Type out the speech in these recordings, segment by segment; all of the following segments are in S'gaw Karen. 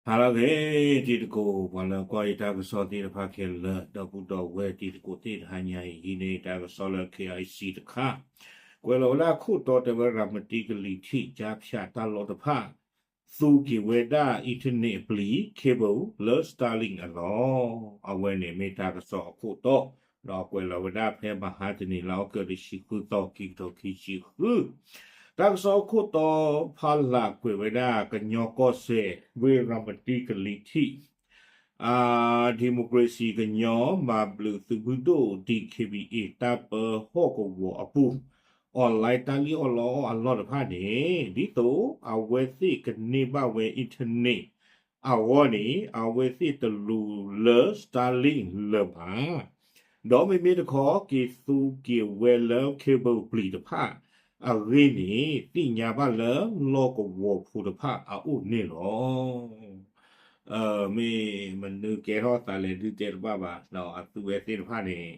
ဟါလၢအဂ့ၤ တံၤသကိး ပှၤလၢကွၢ်ယတၢ်ကစီၣ်သ့ၣ်တဖၣ်ခဲလၢာ် ဒီပုၢ်ဒီဝဲၢ်တံၤသကိးသ့ၣ် တဟါညါအံၤ ဟံးန့ၢ်တၢ်ကစီၣ်လၢ K I C တခါ, ကွဲးလီၤဝဲဒၣ်ခိၣ်တီတဲဝဲ ရၤမတံကလံၤထံး ကၠါဖၠးတၢ်လီၢ်တဖၣ် သူက့ၤဝဲဒၣ် internet အပျံၤ cable လၢ Starlink အလီၢ်, အဝဲန့ၣ်မ့ၢ်တၢ်ကစီၣ်အခိၣ်တီ, ဒီးကွဲးလီၤဝဲဒၣ်ဖဲမဟါတနံၤ လါအီကူးတဆံဃုသီ ခံကထိခံဆံဃု တၢ်ကစီၣ်အခိၣ်တီဖီလာ်ကွဲးဝဲဒၣ် ကညီကီၢ်စဲၣ် ဝ့ၢ်ရၤမတံကလံၤထံး democracy ကညီမၤဘျုးသုးမုၢ်ဒိၣ် D K B A တၢ်ပၢဟီၣ်ကဝီၤအပူၤ online တၢ်လံၣ်အီၣ်လီအီၣ်အလီၢ်တဖၣ်န့ၣ် ဒ်သိးအဝဲသ့ၣ်ကန့ၢ်ဘၣ်ဝဲ internet အဂီၢ်န့ၣ် အဝဲသ့ၣ်တလူၤလၢ Starlink လၢၤဘၣ်. ဒီးမ့မ့ၢ်တခီ က့ၤသူက့ၤဝဲလၢ cable ပျံၤတဖၣ်အဂ့ၢ်န့ၣ် သ့ၣ်ညါဘၣ်လၢလီၢ်ကဝီၤဖိတဖၣ်အအိၣ်န့ၣ်လီၤ. မ့ၢ်မနုၤကဲထီၣ်သးလဲၣ်ဒုးတဲတဘၣ်ဘၣ်, အသုဝဲသ့ၣ်တဖၣ်န့ၣ်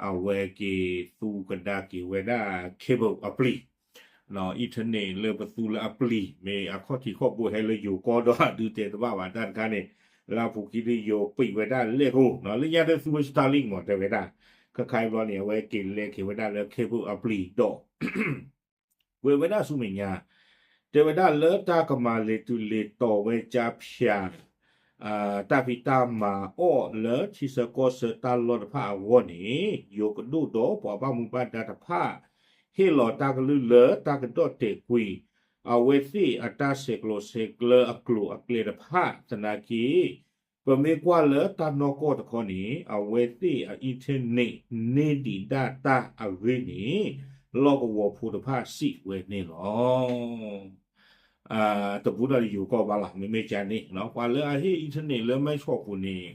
အဝဲက့ၤသူကဒါက့ၤဝဲဒၣ် cable အပျံၤ internet လၢပသူလၢအပျံၤ မ့ၢ်အခီၣ်ထံးခီၣ်ဘိဟဲလၢယိၤကီၢ်ဒီးဒုးတဲတဘၣ်ဘၣ်တၢ်တခါန့ၣ်, လၢအပူၤကွံာ်ဒုးယိၤပံးဝဲဒၣ်လဲၣ်ဃိ, လၢညါဒီးသူဝဲ Starlink မ့ၢ်တဲဝဲဒၣ်, ခဲခါအံၤဘျီန့ၣ် အဝဲက့ၤလဲၤက့ၤဝဲဒၣ်လၢ cable အပျံၤဒီး ကွဲးဝဲဒၣ်ဆူမဲာ်ညါ တဲဝဲဒၣ်လၢတၢ်ကမၤလဲၤတုၤလဲၤတီၤဝဲကၠါဖၠး တၢ်ဖံးတၢ်မၤအီၣ်လၢထံဆၢကီၢ်ဆၢတၢ်လီၢ်တဖၣ်အဂီၢ်န့ၣ် ယိၤကဒိၣ်ဒီးပှၤဘၣ်မူဘၣ်ဒါတဖၣ် ဟ့ၣ်လီၤတၢ်ကလုၢ်လၢတၢ်ကဒီၣ်တဲာ်ကွံာ် အဝဲသ့ၣ်အတၢ်ဆဲးကျိးဆဲးကျၢအကျိၤအကျဲတဖၣ်သနာ်က့ ပမ့ၢ်ကွၢ်လၢတၢ်နီၢ်ကီၢ်တခီန့ၣ် အဝဲသ့ၣ်အ internet န့ၢ်ဒံးဒၣ်တၢ်အဂ့ၢ်န့ၣ် လီၢ်ကဝီၤဖိတဖၣ်စံးဝဲန့ၣ်လီၤ. တဘူးဒီးယိၤကီၢ်ဘၣ်လီၤ. မ့မ့ၢ်ကန့ၣ် ပှၤလၢအဟ့ၣ် internet လၢမဲၢ်ဆီးပူၤန့ၣ်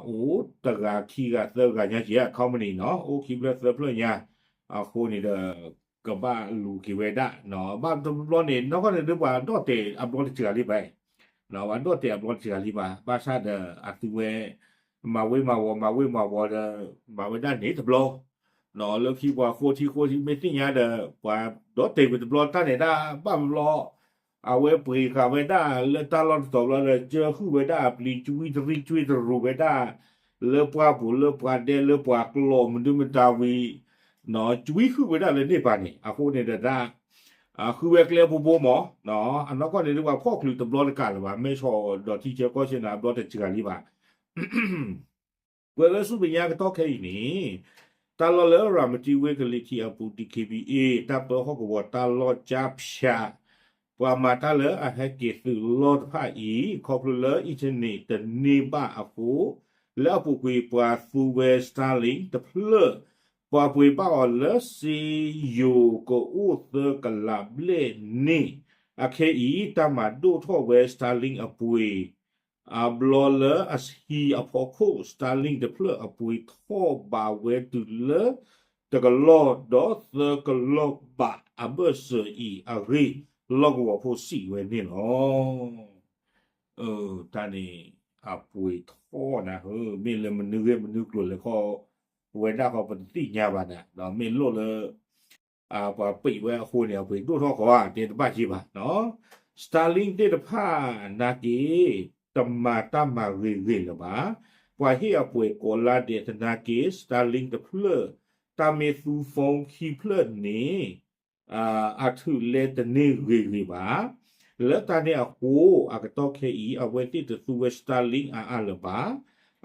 အိၣ်တဂၤခံဂၤသၢဂၤညါက့ၤ company နီၤ အိၣ်ခံဖျၢၣ်သၢဖျၢၣ်ညါ အဃိန့ၣ်ဒီး ကဘၣ်လူၤက့ၤဝဲဒၣ် ဘၣ်တဘျီန့ၣ် နီၢ်ကီၢ်န့ၣ်ဒုးပှၤဒီၣ်တဲာ်အဘျီတစှၤလံဘၣ် ပှၤဒီၣ်တဲာ်အဘျီတစှၤလံဘၣ် ဘၣ်ဆၣ်ဒီးအသုဝဲ မၤဝ့မၤဝီၤ မၤဝ့မၤဝီၤဒီး မၤဝဲဒၣ်န့ၣ်တဘျီ လၢခံပှၤဃိထံဃိထံမ့ၢ်သ့ၣ်ညါဒီး ပှၤဒီၣ်တဲာ်ကွံာ်တဘျီတၢ်န့ၣ်ဒၣ်ဘၣ်ဘျီ အဝဲပှ့ၤဃာ်ဝဲဒၣ်လၢတၢ်လီၢ်တတီၤဘျီဒီး ကၢဟုၣ်ဝဲဒၣ်အပျံၤ ကွံတရံးကွံတရူးဝဲဒၣ် လၢပှၢ်ပူၤလၢပှၤဒဲလၢပှၤကျီၢ်မနုၤမတၤဝံၤ ကွံဟုၣ်ဝဲဒၣ်လၢန့ၣ်ပၤန့ၣ် အဃိန့ၣ်ဒီးဒၣ် ဃုဝဲကျဲဖိဖိမး အနီၢ်ကီၢ်န့ၣ်ဒုးပှၤဖီၣ်ချုးတဘျီတကးလၢၤဘၣ် မဲၢ်ဆီးဒီးထံဆၢကီၢ်ဆၢန့ၣ် အဘျီတစှၤလံဘၣ် ကွဲးလၢဆူမဲာ်ညါကတီၢ်ခဲအံၤန့ၣ် တၢ်လီၢ်လၢရၤမတံဝ့ၢ်ကလံၤထံးအပူၤ D K B A တၢ်ပၢဟီၣ်ကဝီၤတၢ်လီၢ်ကၠါဖၠး ပှၤမၤတၢ်လၢအဟဲက့ၤသုးလီၢ်တဖၣ်အံၤ ခီဖျိလၢ internet တန့ၢ်ဘၣ်အဃိ လၢအပူၤကွံာ်ပှၤသူဝဲ Starlink တဖျၢၣ် ပှၤပှ့ၤဘၣ်အီၤလၢစ့ယိၤကအိၣ်သၢကလးဘျဲၣ်န့ၣ် အခဲအံၤ တၢ်မၤဒိၣ်ထီၣ်ဝဲ Starlink အပှ့ၤ အဘျီလၢအဟံၣ်အဖီခိၣ် Starlink တဖျၢၣ်အပှ့ၤထီၣ်ဘးဝဲတုၤလၢ တကလီၢ်ဒီးသၢကလီၢ်ဘးအဘၢၣ်စၢၤအံၤအဂ့ၢ် လီၢ်ကဝီၤဖိစံးဝဲန့ၣ်လီၤ. တၢ်န့ၣ် အပှ့ၤထီၣ်နၤဧၢ, မ့ၢ်လၢမနုၤဂ့ၢ်မနုၤကျိၤလဲၤခီ ဝဲဒၣ်ဃီပတသ့ၣ်ညါဘၣ်နၤ, ဒီးမ့ၢ်လိၣ်လၢ ပှၤပံးဝဲအဃိန့ၣ် အပှ့ၤဒိၣ်ထီၣ်ဃီဧါ တဲတဘၣ်က့ၤဘၣ်နီၤ. Starlink သ့ၣ်တဖၣ်နာ်က့ တမၤတၢ်မၤဂ့ၤဂ့ၤလၢၤဘၣ်. ပှၤဟ့ၣ်အပှ့ၤကိးလါဒဲးသနာ်က့ Starlink တဖျၢၣ် တၢ်မ့ၢ်သူ phone ခံဖျၢၣ်န့ၣ် အထုးလဲတန့ၢ်ဂ့ၤဂ့ၤဘၣ်. လၢတၢ်န့ၣ်အဃိ အကတီၢ်ခဲအံၤ အဝဲသ့ၣ်တသူဝဲ Starlink အါအါလၢၤဘၣ်.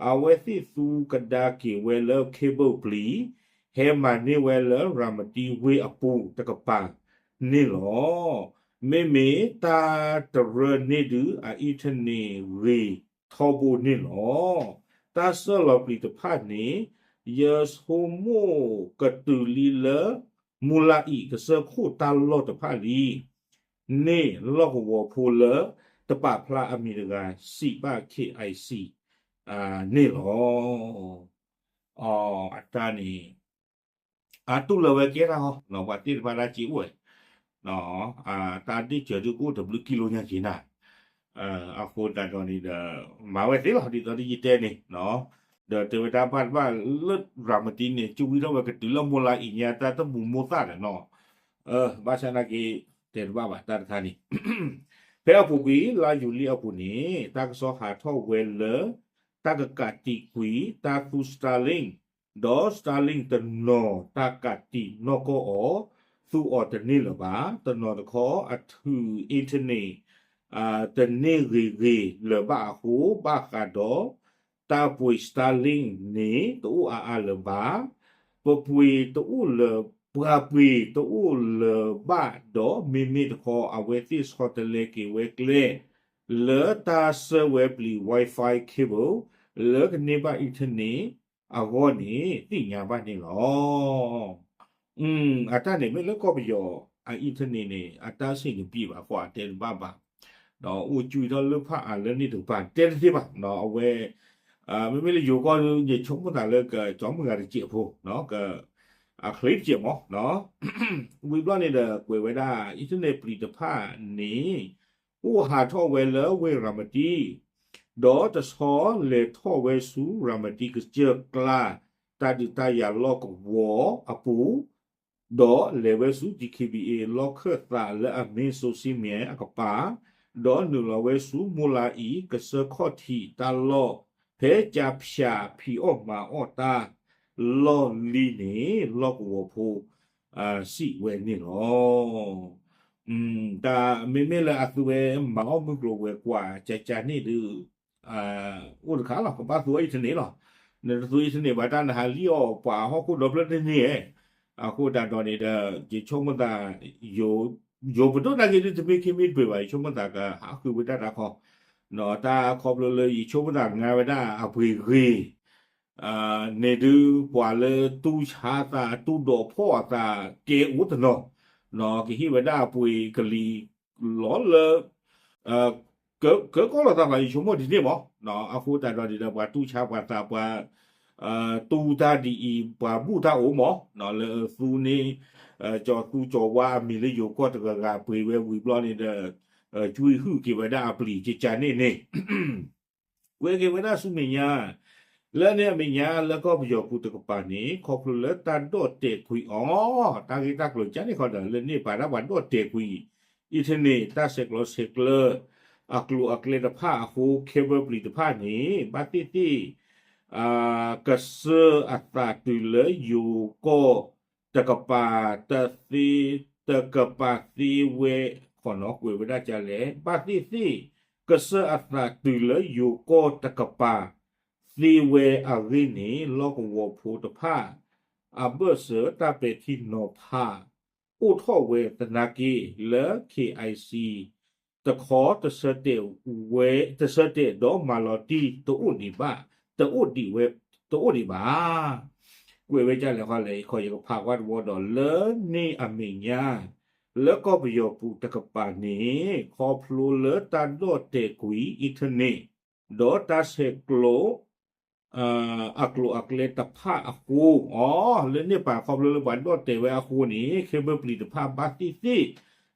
အဝဲသ့ၣ်သူကဒါက့ၤဝဲလၢ cable ပျံၤ ဟဲမၤန့ၢ်ဝဲလၢရၤမတံဝ့ၢ်အပူၤတကပၤန့ၣ်လီၤ. မ့မ့ၢ်တၢ်တရၢန့ၢ်ဒုးအ internet ဂ့ၤထီဘိန့ၣ်လီၤ. တၢ်ဆှၢလီၤပျံၤတဖၣ်န့ၣ် ယဆိကမိၣ်ကတုၤလံလၢ မူလါအံၤကစၢၢ်ခိၣ်တၢ်လီၢ်တဖၣ်လံ န့ၣ်လီၢ်ကဝီၤဖိလၢတပာ်ဖျါအမံၤတဂၤစံးဘၣ် K I C န့ၣ်လီၤ. အတၢ်န့ၣ် အတူၢ်လၢၤဝဲကဲတၢ်ဟီ ပှၤသ့ၣ်တဖၣ်တၢ်စ့အိၣ်ဝဲ တၢ်ဒ့ၣ်စၢၤဒုးကအိၣ်တဘျုးကံလိညါက့ၤနၤ အဃိသတးဒီးန့ၣ်ဒီး မၤဝဲသ့လီၤ ဒ်သိးဒ်ယတဲန့ၣ် ဒီးတဲဝဲတၢ်ဘၣ်တဘၣ်လၢရၤမတံန့ၣ် ကဝံထီၣ်ဝဲကတုၤလၢမိၢ်လါအံၤညါ တၢ်တမူးမိၢ်သၣ်ဒီးနီၤ ဘၣ်ဆၣ်နာ်က့ တဲတဘၣ်ဘၣ်တၢ်တခါန့ၣ် ဖဲအပူၤကွံာ်လါယူၤလံအပူၤန့ၣ် တၢ်ကစီၣ်ဟးထီၣ်ဝဲလၢ တၢ်ကကးတံာ်ကွံာ်တၢ်သူ Starlink ဒီး Starlink တနီၤတၢ်ကးတံာ်နီၢ်ကီၢ်အီၤ သူအီၤတန့ၢ်လၢၤဘၣ်. တနီၤတခီအထုး internet တန့ၢ်ဂ့ၤဂ့ၤလၢၤဘၣ်အဃိ ဘၣ်ဃးဒီး တၢ်ပှ့ၤ Starlink န့ၣ် တအိၣ်အါအါလၢၤဘၣ်. ပပှ့ၤတအိၣ်လၢၤ, ပှၤပှ့ၤတအိၣ်လၢၤဘၣ်ဒီး မ့မ့ၢ်တခီ အဝဲသ့ၣ်ဆီတလဲက့ၤဝဲကျဲ လၢတၢ်ဆှၢဝဲပျံၤ Wi-Fi cable လၢကန့ၢ်ဘၣ် internet အဂီၢ်န့ၣ် သ့ၣ်ညါဘၣ်န့ၣ်လီၤ. အတၢ်န့ၣ်မ့ၢ်လၢကီၢ်ပယီၤအ internet န့ၣ် အတၢ်ဆ့ၣ်န့ၣ်ပံးဘၣ်ဃိအတဲတဘၣ်ဘၣ်, ဒီးအိၣ်ကွံာ်ထီၣ်လၢဖးအါလၢန့ၣ်တကပၤ တဲတသ့ဘၣ်. အဝဲ မ့မ့ၢ်လၢယိၤကီၢ် ယဆိကမိၣ်သးလၢကကၠီမုၢ်ဂၤတစဲးဖိ အချ့တစဲးမး, ဝံၤဘျီန့ၣ်ဒီး ကွဲးဝဲဒၣ် internet ပျံၤတဖၣ်န့ၣ် အိၣ်ဟးထီၣ်ဝဲလၢဝ့ၢ်ရၤမတံ ဒီးတဆီလဲၤထီၣ်ဝဲဆူရၤမတံကစၢၢ်ကျါ တၢ်ဒုးတၢ်ယၤလီၢ်ကဝီၤအပူၤ ဒီးလဲၤဝဲဆူ DKBA လီၢ်ခၢၣ်သးလၢအမ့ၢ်စိၤဆံမဲအကပၤ, ဒီးနုာ်လီၤဝဲဆူမိၢ်လါအံၤ ကစၢၢ်ခီၣ်ထံးတၢ်လီၢ် ဖဲကၠါဖၠးဖံးအီၣ်မၤအီၣ်တၢ်လီၢ်လံန့ၣ် လီၢ်ကဝီၤဖိ စံးဝဲန့ၣ်လီၤ. တၢ်မ့မ့ၢ်လၢအသုဝဲမၤအီၣ်မုၢ်ကျိၤဝဲၤကွာ်ကၠါကၠါန့ၣ်ဒုး အိၣ်တခါလီၤ ကဘၣ်သူအီၣ် internet လီၤ. နတသူ internet ဘၣ်တၢ်နဟးလံၣ်အီၣ်ပှၤဟီၣ်ခိၣ်ဒီဖျၢၣ်တန့ၢ်ဧါ. အဃိသတးဒီးန့ၣ်ဒီး ယဆိကမိၣ်သး ယိၤပဒိၣ်နာ်က့ဒုး တမ့ၢ်ခ့မ့ၢ်တပှဲၤဘၣ် ယဆိကမိၣ်သးကဟးဃုာ်ဝဲဒၣ်တၢ်ခီ, တၢ်ခီဖျိလၢယဆိကမိၣ်သးငါဝဲဒၣ်အပှ့ၤဂ့ၤ န့ၣ်ဒုး ပှၤလၢတူၢ်ဆါသး တူၢ်ဒီးဖီၣ်အသးကဲအိၣ်တနီၤ, ကဟ့ၣ်ဝဲဒၣ်အပှ့ၤကလံၤလီၤလၢ ကကီလီၤသးဖးယဆိကမိၣ်ဒ်န့ၣ်မး, အဃိသတးဒီးန့ၣ်ဒီး ပှၤတူၢ်ဆါပှၤသး ပှၤ တူၢ်တၢ်ဒ်အံၤ ပှၤဘူၣ်တၢ်အိၣ်မး, လၢသူန့ၣ် ကၠီၤသူကၠီၤဝါအမံၤလၢယိၤကီၢ်တဂၤဂၤပှ့ၤဝဲဝံၤဘျီန့ၣ်ဒီး ကွံာ်ဟုၣ်က့ၤဝဲဒၣ်အပျံၤကကၢ်န့ၣ်န့ၣ် ကွဲးက့ၤဝဲဒၣ်ဆူမဲာ်ညါ လၢန့ၣ်အမဲာ်ညါလၢကီၢ်ပယီၤပူၤတကပၤန့ၣ် ခီဖျိလၢတၢ်ဒီၣ်တဲာ်ကွံာ်အီၤ တၢ်ဂ့ၢ်တၢ်ကျိၤကန့ၣ်ခီဒီး လၢန့ၣ်ပာ်ဒၣ်ပှၤဒီၣ်တဲာ်ကွံာ် internet တၢ်ဆဲးကျိးဆဲးကျၢ အကျိၤအကျဲတဖၣ်အဃိ cable ပျံၤတဖၣ်န့ၣ် ဘၣ်သ့ၣ်သ့ၣ် ကစၢၢ်အသးတုၤလၢယိၤကီၢ်တကပၤ တသ့ တကပၤသ့ဝဲ ခီနီၤ ကွဲးဝဲဒၣ်ကလဲၣ် ဘၣ်သ့ၣ်သ့ၣ် ကစၢၢ်အသးတုၤလၢယိၤကီၢ်တကပၤသ့ဝဲအဂ့ၢ်န့ၣ် လီၢ်ကဝီၤဖိတဖၣ် အဘၢၣ်စၢၤတၢ်ပဲာ်ထံနီၤဖး အိၣ်ထီၣ်ဝဲသနာ်က့ လၢ KIC တခီ တဆၢတဲာ်ဝဲ တဆၢတဲာ်ဒီးမၤလီၤတံၢ်တအိၣ်ဒံးဘၣ်, တအိၣ်ဒံးဝဲ, တအိၣ်ဒံးဘၣ်. ကွဲးဝဲဒ်လဲၣ်ဃီလဲၣ် ယခီယကဖးကွၢ်တဝီဒီး လၢန့ၣ်အမဲာ်ညါ လၢကီၢ်ပယီၤပူၤတကပၤန့ၣ် ခီဖျိလၢတၢ်ဒီၣ်တဲာ်ကွံာ် internet ဒီးတၢ်ဆဲးကျိး အကျိၤအကျဲတဖၣ်အဃိ အီ လၢန့ၣ်ပာ်ခီဖျိလၢပှၤဒီၣ်တဲာ်ဝဲအဃိန့ၣ် cable ပျံၤတဖၣ်ဘၣ်သ့ၣ်သ့ၣ်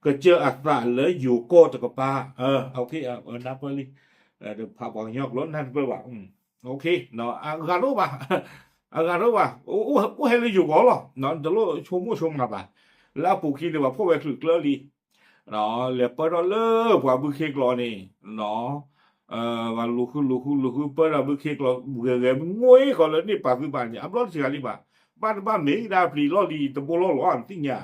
ကစၢၢ်အသးလၢယိၤကီၢ်တကပၤ နၢ်ပၢၢ်လံ ဖးပှၤကညီကျိာ်နၢ်တပၢၢ်ဘၣ် အဂၤတအိၣ်ဘၣ် အဂၤတအိၣ်ဘၣ် အိၣ်ဟဲလၢယိၤကီၢ်လီၤ တလိၣ်ဆိကမိၣ်ဆိကမးဘၣ် လၢအပူၤခံန့ၣ် ပှၤဖီၣ်ဝဲချုးကျၢၢ်လံ လဲၤပၢၢ်ထီၣ်လၢပှၤဘုခ့ကျိာ်န့ၣ် ပှၤလူၤဃုလူၤဃုလူၤဃုပၢၢ်ထီၣ်ဘုခ့ကျိာ် ဂဲၤဂဲၤမုၢ်ဂီၤကီးလၢန့ၣ်ပာ်သုဘၣ်န့ၣ် အဘျီတစှၤလံဘၣ် ဘၣ်တဘၣ်မ့ၢ်ဒၣ်ပျံၤလီၢ်လံၤတဘိလီၢ်လီၤ နသ့ၣ်ညါ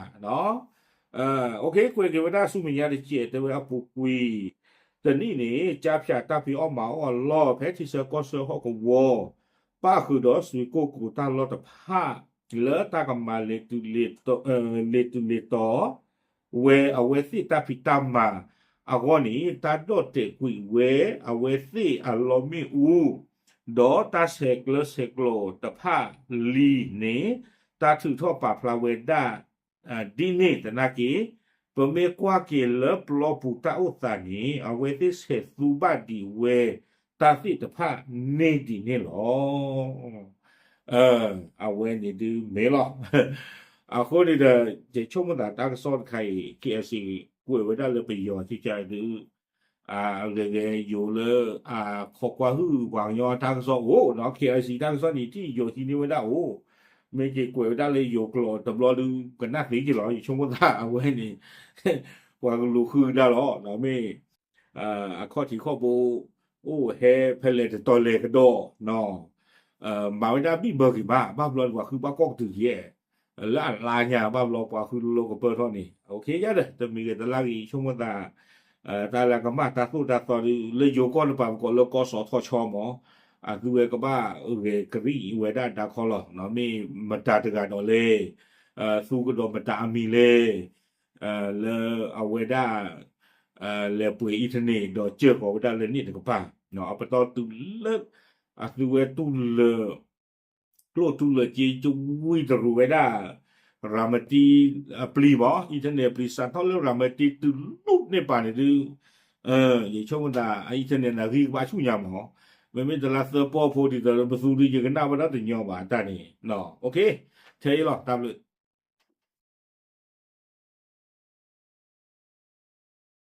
ကွဲးက့ၤဝဲဒၣ်ဆူမဲာ်ညါတစဲးတဲဝဲအပူၤကွံာ် တနံၣ်န့ၣ် ကၠါဖၠးတၢ်ဖံးအီၣ်မၤအီၣ်အလီၢ် ဖဲထံဆၢကီၢ်ဆၢဟီၣ်ကဝီၤ ပၣ်ဃုာ်ဒီးစွ့ကိၢ်ကိၤတၢ်လီၢ်တဖၣ် လၢတၢ်ကမၤလ့ၤတုၤလ့ၤတီၤ ဝဲအဝဲသ့ၣ်တၢ်ဖံးတၢ်မၤအဂီၢ်န့ၣ် တၢ်ဒီၣ်တဲာ်ကွံာ်ဝဲအဝဲသ့ၣ်အလီၢ်မ့ၣ်အူ ဒီးတၢ်ဆဲးကျၢဆဲးကျိးတဖၣ်လံန့ၣ် တၢ်ထုးထီၣ်ပာ်ဖျါဝဲဒၣ် ဒ်န့ၣ်သနာ်က့ ပမ့ၢ်ကွၢ်က့ၤလၢပျီပူၤတၢ်အိၣ်သးန့ၣ် အဝဲသ့ၣ်ဆဲးသူဘၣ်ဒံးဝဲတၢ်သ့ၣ်တဖၣ်န့ၣ်ဒ်န့ၣ်လီၤ. အဝဲန့ၣ်ဒုးမ့ၢ်လီၤ. အဃိန့ၣ်ဒီး ယဆိကမိၣ်သးတၢ်ကစီၣ်တခါအံၤ KIC ကွဲးဝဲဒၣ်လၢပယီၤကကၢ်ဒုး ဂဲၤဂဲၤယိၤလၢ ခိးကွၢ်ဟုၣ်ပှၤကညီတၢ်ကစီၣ်အိၣ်နီၤ KIC တၢ်ကစီၣ်န့ၣ် ထံၣ်ယိၤဟံးန့ၢ်ဝဲဒၣ်အိၣ် မ့ၢ်က့ၤကွဲးဝဲဒၣ်လၢယိၤကျိာ်တဘျီဒုး ကနၣ်သ့က့ၤလီၤ ယဆိကမိၣ်သးအဝဲန့ၣ် ပှၤကလူၤဃုကဒါလီၤ မ့ၢ် အခီၣ်ထံးခီၣ်ဘိ အိၣ်ဟဲဖဲလဲၣ်တတီၤလဲၣ်ကဒီး, မၤဝဲဒၣ်ဘံၣ်ဘၢက့ၤမး ဘၣ်ဘျီန့ၣ်ပှၤဃုဘၣ်ကီၢ်ကတုၤယဲၢ်, လၢအလါညါ ဘၣ်ဘျီပှၤဃုလိလိကပၢၢ်ထီၣ်န့ၣ် ယဒီး တမံၤဂ့ၤတလါဂ့ၤ ဆိကမိၣ်သး တၢ်လၢကမၣ်တၢ်သိၣ်တၢ်သီဒုး လၢယိၤကီၢ်တပၤ ပကိးလၢကီၢ်စီၤထီၣ်ဆီမး, အသုဝဲကဘၣ်ဂဲၤကရံၣ်ဝဲဒၣ်ဒါခီလီၤ. မ့ၢ်မတၤတဂၤဒီးလဲၣ်, သူကဒီးမတၤအမံၤလဲၣ်, လၢအဝဲဒၣ် လဲၤပှ့ၤ internet ဒီးစၢၢ်ကီးဝဲဒၣ်လၢန့ၣ်တကပၤ, အပတီၢ်တုၤလၢ အသုဝဲတူၢ်လၢ ကျိၣ်တူၢ်လၢက့ ဝံတရူးဝဲဒၣ် ရၤမတံအပျံၤမး internet အပျံၤ စးထီၣ်လၢရၤမတံတုၤလၢန့ၣ်ပၤန့ၣ်ဒုး ယဆိကမိၣ်သး internet န့ၣ်ဂံၢ်ကဘၣ်ဆူၣ်ညါမး, မ့မ့ၢ်တလါသၢပီၢ်ဖိဒ်သိး ပသူဒုးယကနၣ်ဝဲဒၣ်တညီဘၣ်တၢ်န့ၣ်, ထဲအံၤလီၤ တၢ်ဘျုး